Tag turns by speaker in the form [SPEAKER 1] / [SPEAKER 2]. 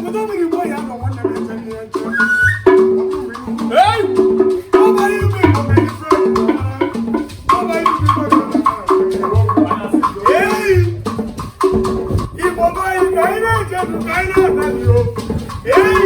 [SPEAKER 1] Obodo ọbụla Igbo ya nọ, nwanne m, eche nne ya nche. Hey! Ọbara igwe Igbo mere ife egwu mara. Ọbara igwe Igbo mere ife. Hey! Igbo be anyị, ka anyị na-eje ndụ, ka anyị na-ata o. Hey!